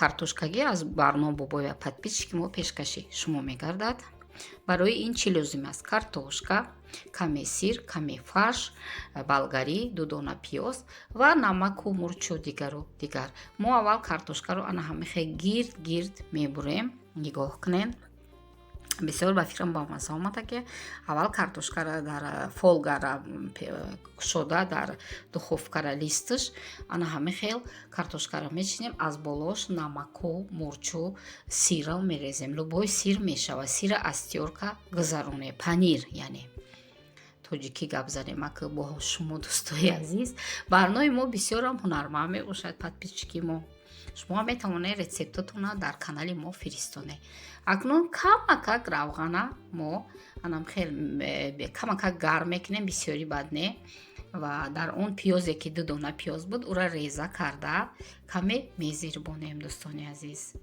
Картошкагӣ аз Барно Бобоева, подписчики мо, пешкаши шумо мегардад. Барои ин чӣ лозим аст? Картошка, каме сир, каме фарш болгарӣ, ду дона пиёз ва намаку мурчу дигару дигар. Мо аввал картошкаро ана ҳамихе гирд гирд мебурем. Нигоҳ кунед, бисёр ба фикрам бамазза омада, ки аввал картошкаро дар фольгара кушода, дар духовкара листаш ана ҳамин хел картошкаро мечинем, аз болош намаку, мурчу, сирро мерезем. Любой сир мешавад. Сира аз тёрка гузаронем, панир, яъне тоҷикӣ гап занем ака бо шумо, дӯстои азиз. Барнои мо бисёрам ҳунарманд мебошад, подписчики мо. Шумо метавонед рецептотонро дар канали мо фиристонед. Акнун камакак равғана мо анам хел камакак гарм мекунем, бисёри бад не, ва дар он пиёзе, ки ду дона пиёз буд, ӯра реза карда каме мезирбонем, дӯстони азиз.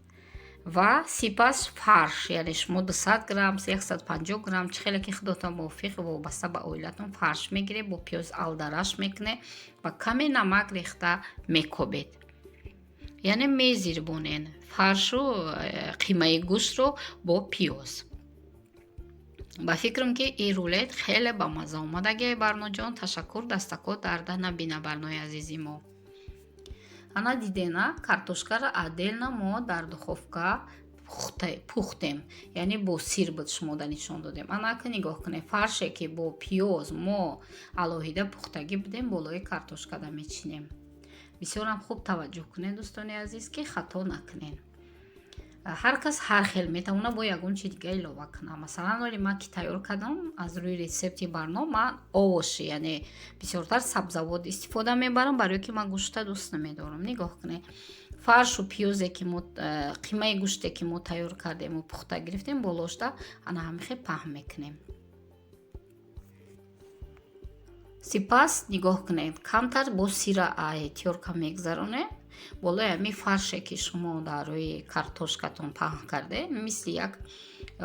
Ва сипас фарш, яъне шумо 200 грамм, 150 грамм, чӣ хеле ки худотон мувофиқ, вобаста ба оилатон, фарш мегиред, бо пиёз алдараш мекунед ва каме намак рехта мекобед, яъне мезирбонен фаршу қимаи гӯштро бо пиёз. Ба фикрам, ки ин рулет хеле ба мазза омадагиай. Барноҷон, ташаккур, дастако дарда набина. Барнои азизи мо, ана дидена, картошкаро отдельно мо дар духовка пухтем, яъне бо сир буд, шумода нишон додем. Анака нигоҳ кунед, фарше, ки бо пиёз мо алоҳида пухтагӣ будем, болои картошкада мечинем. Бисёрам хуб таваҷҷӯҳ кунед, дӯстони азиз, ки хато накунед. Ҳар кас ҳар хел метавонад бо ягон чи дига илова кунад. Масалан, оли ман ки тайёр кардам аз рӯи рецепти Барно, ман овощи, яъне бисёртар сабзавот истифода мебарам, барое ки ман гӯшта дӯст намедорам. Нигоҳ кунед, фаршу пиёзе, ки мо қимаи гӯште, ки мо тайёр кардему пухта гирифтем, болошта ана ҳамихе паҳн мекунем. Сипас нигоҳ кунед, камтар бо сира тёрка мегзаронем болои ҳамин фарше, ки шумо дар рӯи картошкатон паҳн кардем, мисли як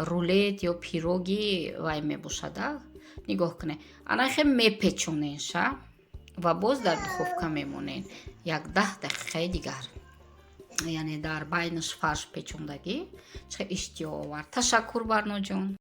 рулет ё пироги вай мебошада. Нигоҳ кунед, анахе мепечоненша ва боз дар духовка мемонен як 10 дақиқаи дигар, яъне дар байнаш фарш печондагӣ. Чӣ иштиҳоовар! Ташаккур, Барноҷон.